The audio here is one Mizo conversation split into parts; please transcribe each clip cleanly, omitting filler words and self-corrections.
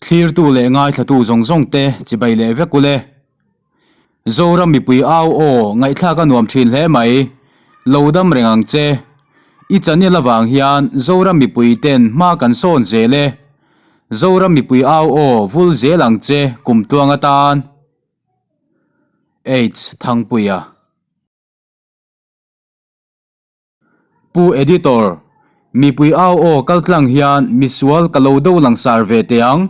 Thlirtu leh ngaithlatu zawng zawng te chibai leh vek ule. Zoram mipui au aw ngaihthlak a nuam thin hle mai. Lo dam reng ang che. I channel avang hian Zoram mipui ten hma kan sawn zel e. Zoram mipui au aw vul zel ang che kum tluang atan. H Thangpuia. Pu Editor, mipui au aw kal tlang hian misual ka lo do langsar ve teh ang.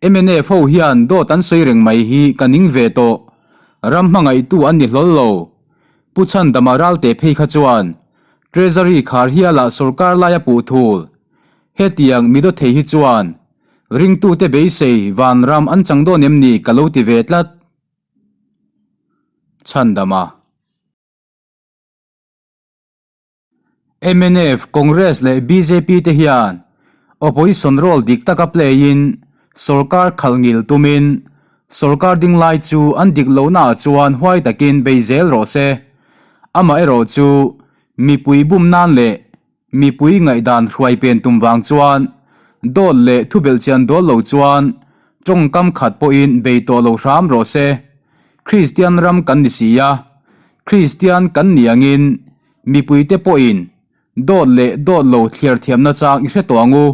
Mnf ho hian dawt an sawi reng mai hi ka ning ve tawh. Ram hmangaihtu an ni hlawl lo. Pu Chhandama Ralte phei kha chuan Treasury khar hialah sorkar laia puh thul. Hetiang mi dawthei hi chuan ringtute beisei vanram an chang dawn em ni ka lo ti ve tlat. Chhandama. Mnf, Congress leh bjp te hian opposition role dik taka play in sorkar khalh ngil tumin sorkar ding lai chu an dik lohna ah chuan huai takin bei zel rawh se. Amaherawh chu mipui bum nan leh mipui ngaihdan hruai pen tum vang chuan dawt leh thubelhchian dawl lo chuan tawngkam khat pawhin bei tawh lo hram rawh se. Kristian ram kan ni si a, Kristian kan ni angin mipuite pawhin dawt leh dawt lo thliar thiamna chang i hre tawh ang u.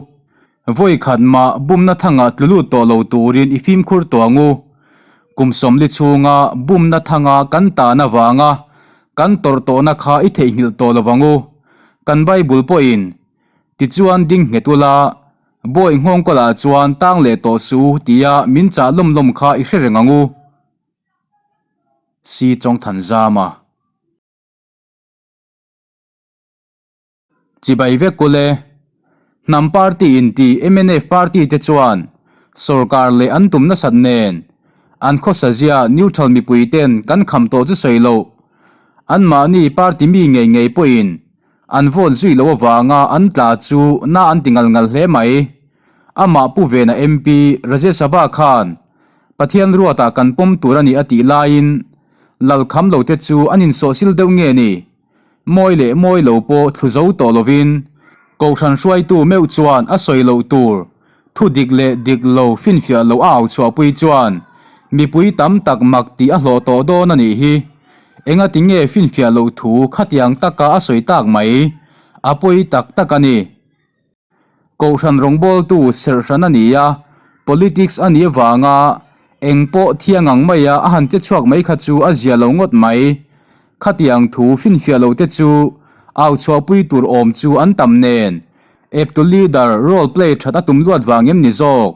Vawi khat mah bumna thangah tlu lut tawh lo turin i fimkhur tawh ang u. Kum sawmli chhunga bumna thanga kan tan avanga kan tawrh tawhna kha i theihnghilh tawh lo ang u. Kan Bible pawhin tichuan ding nghet ula, Bawi nghawngkawlah chuan tang leh tawh suh u tia min chah lawm lawm kha i hre reng ang u. Si Chawngthanzama. Chibai vek ule. Hnam party inti mnf party te chuan sorkar leh an tum nasat nen an khawsazia neutral mipui ten kan kham tawh chu sawi loh. Anmahni party mi ngei ngei pawhin An vote zui loh avanga an tla chu na an ti ngal ngal hle mai. Amah Pu Vena MP Rajya Sabha khan Pathian ruatah kan pawm tur a ni a tih laiin Lalkham lo te chu an insawhsil deuh nge ni? Mawi leh mawi lo pawh thlu zo tawh lovin Kohhran hruaitu meuh chuan a sawi loh tur thu dik leh dik lo finfiah loh a au chhuahpui chuan mipui tam tak mak tih a hlawh tawh dawn a nih hi. Engati nge finfiah loh thu khatiang taka a sawi tak mai? A pawi tak tak a ni. Kohhran rawngbawltu serhhran a ni a, politics a nih avanga eng pawh thiang ang maia a han che chhuak mai kha chu a zia lo ngawt mai. Khatiang thu finfiah loh te chu au chhuahpui tur awm chu an tam nen. Eptu leader role play that a tum luat vang em ni zawk?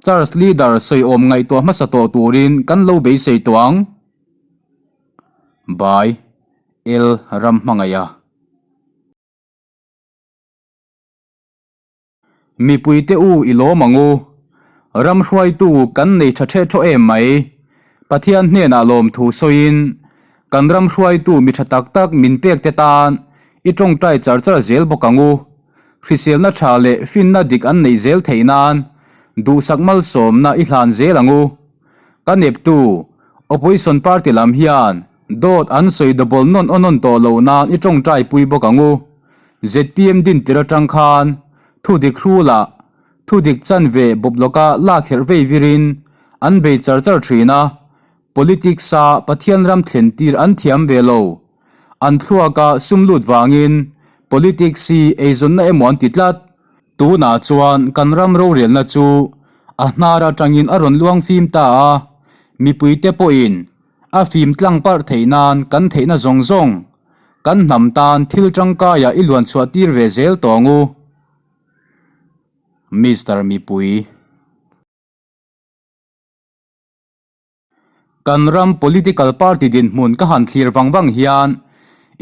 Church leader sawi awm ngaihtuah hmasa tawh turin kan lo beisei tawh ang. By L Ramhmangaiha. Mipuite u i lawm ang u. Ram hruaitu kan nei tha ṭheh ṭhaw em mai. Pathian hnenah lawmthu sawiin kan ram hruaitu mi ṭha tak tak min pek te tan i ṭawngṭai char char zel bawk ang u. Hriselna ṭha leh finna dik an neih zel theih nan duhsak malsawmna i hlan zel ang u. Ka neptu Opposition party lam hian dawt an sawi double nawn aw nawn tawh loh nan i ṭawngṭai pui bawk ang u. Zpm din tir atang khan thu dik hrula thu dik chanve bawp lawka lak herh vei virin an bei char char thin a, politics a Pathian ram thlen tir an thiam ve lo. An thluaka sum lut vangin politics hi eizawnna emaw an ti tlat. Tunah chuan kan ram rorelna chu a hnar atangin a rawn luang fim ta a, mipuite pawhin a fim tlang parh theih nan kan theihna zawng zawng kan hnam tan thil tangkaiah i luan chhuah tir ve zel tawh ang u. Mister Mipui. Kan ram political party dinhmun ka han thlir vang vang hian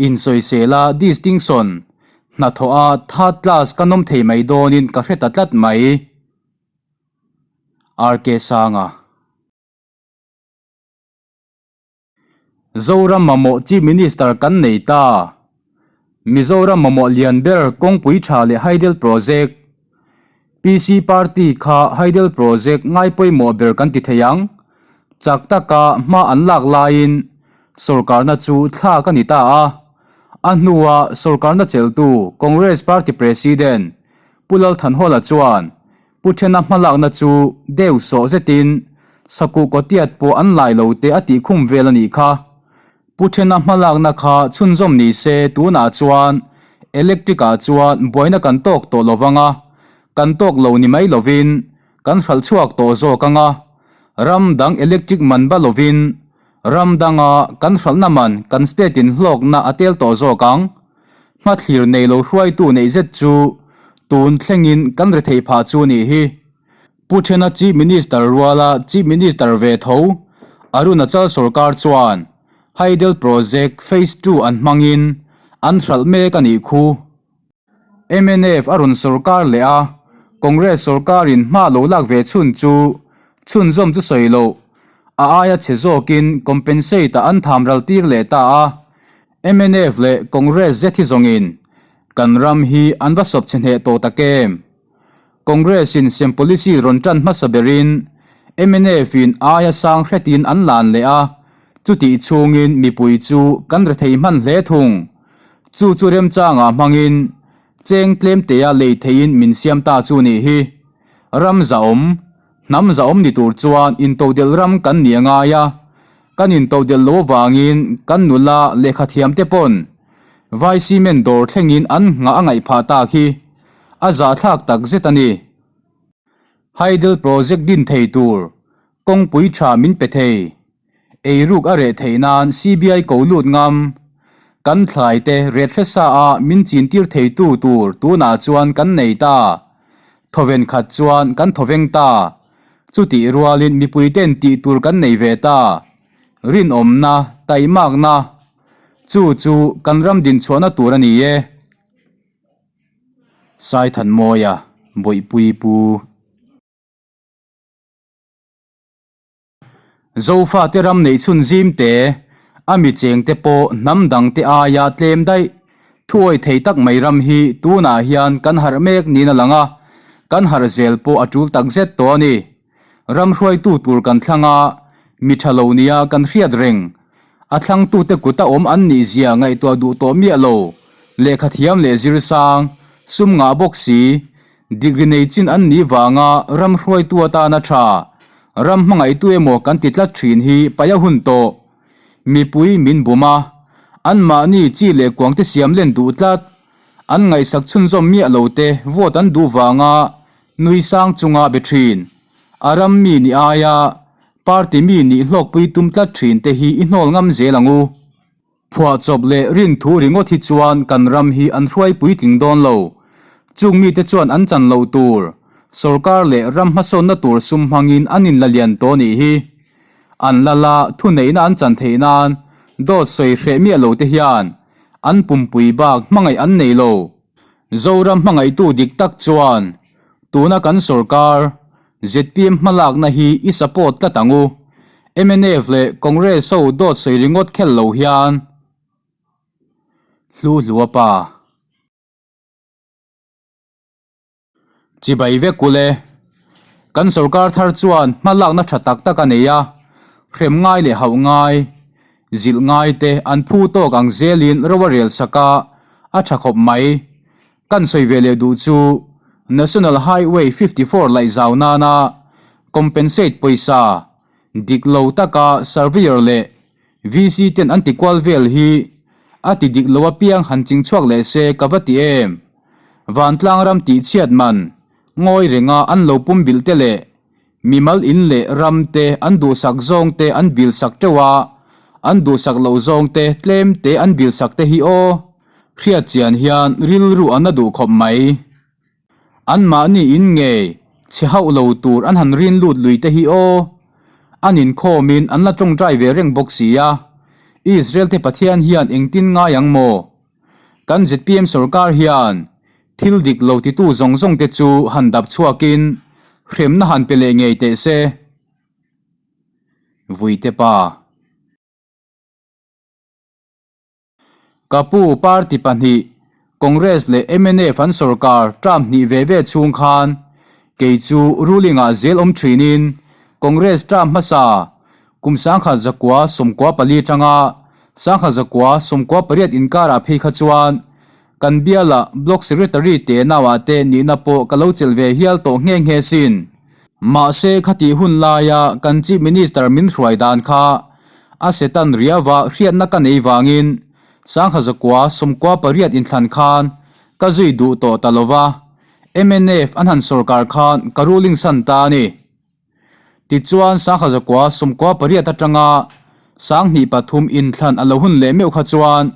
insawisela distinction hnathawh a third class ka nawm thei mai dawnin ka hre ta tlat mai. RK Sanga. Zoram mamawh Chief Minister kan nei ta. Mizoram mamawh lian ber kawngpui tha leh Hydel Project. PC Party kha Hydel Project ngai pawimawh ber kan ti thei ang. Chak taka hma an lak laiin sorkarna chu thlak a ni ta a. A hnua sorkarna cheltu Congress Party President Pu Lalthanhawla chuan. Pu Thena hmalakna chu deu sawh zetin sakuh kawtiat pawh an lai lo te a tih khum vel a nih kha. Pu Thena hmalakna kha chhunzawm ni se tunah chuan electric ah chuan buaina kan tawk tawh lo vang a, kan tawk lo ni mai lovin kan hralh chhuak tawh zawk ang a, ram dang electric man ba lovin ram danga kan hralhna man kan state in hlawkna a tel tawh zawk ang. Hmathlir nei lo hruaitu neih zet chu tun thlengin kan rethei phah chu nih hi. Pu Thena Chief Minister ruala Chief Minister ve tho Arunachal sorkar chuan Hydel Project Phase Two an hmangin an hralh mek a nih khu. Mnf a rawn sorkar leh a, Congress sorkarin hma lo lak ve chhun chu chhunzawm chu sawi loh, a aia chhe zawkin compensate-ah an tham ral tir leh ta a. Mnf leh Congress zet hi zawngin kan ram hi an va sawp chhe hneh tawh tak em? Congress-in sem policy rawn tan hmasa berin MNF-in aia sang hretin an lan leh a, chutih chhungin mipui chu kan rethei hman hle thung. Chu chu remchangah hmangin cheng tlemtea lei theihin min siam ta chu nih hi. Ram zahawm, hnam zahawm ni tur chuan intodelh ram kan ni a ngai a, kan intodelh lo avangin kan nula lehkhathiamte pawn vai cement dawr thlengin an nghah a ngaih phah tak hi. A zahthlak tak zet a ni. Hydel project din thei tur kawngpui tha min pe thei. Eiruk a reh theih nan CBI ko lut ngam. Kan thlai te ret hresa a min chin tir thei tu tur tunah chuan kan nei ta. Thawven khat chuan kan thawveng ta. Chutih rualin mipui ten tih tur kan nei ve ta. Rinawmna, taihmakna. Chu chu kan ram dinchhuahna tur a ni e. Saithanmawia Bawihpui Pu. Zofate ram neih chhun zim te, a mi cheng te pawh hnam dang te aia tlem daih. Thuawi thei tak mai ram hi tunah hian kan harh mek niin a lang a, kan harh zel pawh a tul tak zet tawh a ni. Ram hruaitu tur kan thlang a, mi tha lo nia kan hriat reng. A thlangtute kuta awm an nih zia ngaihtuah duh tawh miah lo. Lehkha thiam leh zir sang, sum ngah bawk si, degree nei chin an nih vanga ram hruaitu atana tha, ram hmangaihtu emaw kan ti tlat thin hi paih a hun tawh. Mipui min bum a, anmahni chi leh kuangte siam len duh tlat. An ngaihsak chhunzawm miah lo te vote an duh vanga nui sang chunga be thin. A ram mi nih aia party mi nih hlawkpui tum tlat thin te hi i hnawl ngam zel ang u. Phuahchawp leh rinthu ringawt hi chuan kan ram hi an hruai puitling dawn lo. Chung mite chuan an chan loh tur, sorkar leh ram hmasawnna tur sum hmangin an inla lian tawh nih hi. An lal a, thuneihna an chan theih nan dawt sawi hreh miah lo te hian an pumpui bak hmangaih an nei lo. Zoram hmangaihtu dik tak chuan tuna kan sorkar zpm hmalakna hi i support tlat ang u. Mnf leh Congress ho dawt sawi ringawt khel lo hian hlu hlua pa. Chibai vek ule. Kan sorkar thar chuan hma lakna tha tak tak a nei a, hrem ngai leh hauh ngai, zilh ngai te an phu tawk ang zelin ro a rel sak a, a tha khawp mai. Kan sawi ve leh duh chu National Highway 54 laihzau nana compensate pawisa dik lo taka surveyor leh VC ten an ti kual vel hi a ti dik lo apiang han ching chhuak leh se ka va ti em. Vantlang ram tihchhiat man ngawi renga an lo pum bilh te leh mimal in leh ram te an duhsak zawng te an bil sak teuh a, an duhsak loh zawng te tlem te an bil sak te hi aw. Hriat chian hian rilru an la duh khawp mai. Anmahni in ngei chhe hauh lo tur an han rin lut lui te hi aw. An inkhawmin an la tawngtai ve reng bawk si a. Israel te Pathian hian engtin ngai ang maw? Kan zpm sorkar hian thil dik lo titu zawng zawng te chu han dap chhuakin hremna han pe leh ngei teh se. Vuite pa. Ka pu party pahnih, Congress leh mnf an sorkar term hnih ve ve chhung khan kei chu ruling ah zel awm thinin Congress term hmasa kum 1994 tanga 1998 inkarah phei kha chuan. Kan biala Block Secretary te nauah te nihna pawh ka lo chelh ve hial tawh nghe nghe sin. Mahse khatih hun laia kan Chief Minister min hruai dan kha a setan riava hriatna ka nei vangin Sangha zakua 98 inthlan khan ka zui duh tawh ta lova, mnf an han sawrkar khan ka ruling san ta a ni. Tichuan Sangha 998 atanga 2003 inthlan a lo hun leh meuh kha chuan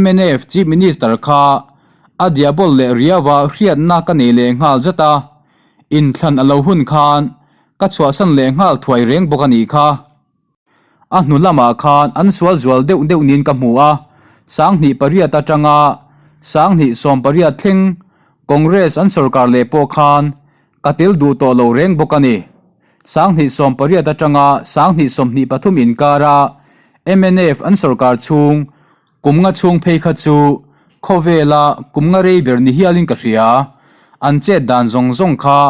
mnf Chief Minister kha a diabol leh riava hriatna ka nei leh nghal zet a, inthlan a lo hun khan ka chhuahsan leh nghal thuai reng bawk a nih kha. A hnu lamah khan an sual zual deuh deuh niin ka hmu a, 2008 atanga 2018 thleng Congress an sorkar leh pawh khan ka tel duh tawh lo reng bawk a ni. 2018 atanga 2023 inkara mnf an sorkar chhung kum nga chhung phei kha chu khawvela kum nga rei ber ni hialin ka hria. An chet dan zawng zawng kha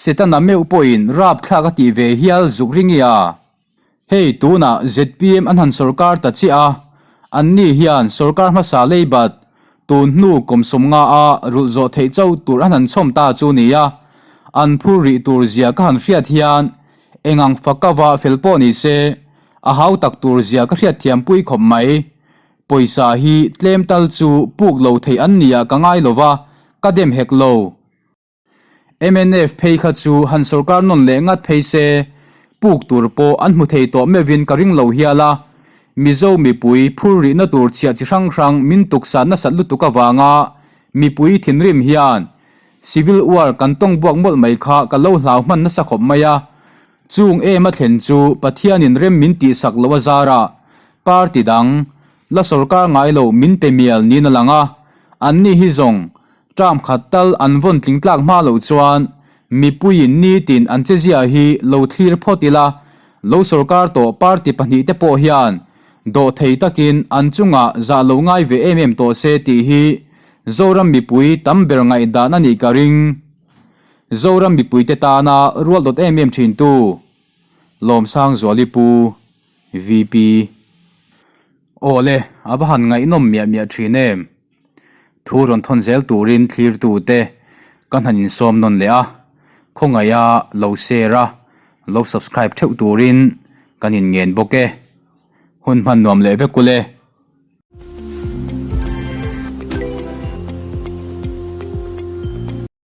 Setana meuh pawhin rapthlak a tih ve hial zuk ring i a. Hei tunah zpm an han sorkar ta chiah a, anni hian sorkar hmasa leibat tun hnu kum sawmnga a rulh zawh theih chauh tur an han chhawm ta chu nia, an phur rih tur zia ka han hriat hian engang fak a va fel pawh ni se a hau tak tur zia ka hriat thiam pui khawp mai. Pawisa hi tlem tal chu puk lo theih an nia ka ngai lova, ka dem hek lo. Mnf phei kha chu han sorkar nawn leh ngat phei se, puk tur pawh an hmu thei tawh meuhin ka ring lo hial a. Mizo mipui phur rihna tur chhiah chi hrang hrang min tuksa nasat lutuk avanga mipui thinrim hian Civil War kan tawng buak mawlh mai kha ka lo hlau hman nasa khawp mai a. Chung em a thlen chu Pathianin rem min tihsak loh a zarah party dang la sorkar ngai lo min pe mial niin a lang a, anni hi zawng Term khat tal an vawn tling tlak hma loh chuan mipuiin nitin an chezia hi lo thlir phawt ila, lo sorkar tawh party pahnihte pawh hian dawhthei takin an chungah zah lo ngai ve em em tawh se tih hi Zoram mipui tam ber ngaihdan a nih ka ring. Zoram mipuite tana rual dawt em em thintu Lawmsangzuali Pu VP. Awle, a va han ngaihnawm miah miah thin em? Thu rawn thawn zel turin thlirtute kan han insawm nawn leh a, khawngaiha lo share a, lo subscribe theuh turin kan inngen bawk e. Hun hman nuam leh vek ule.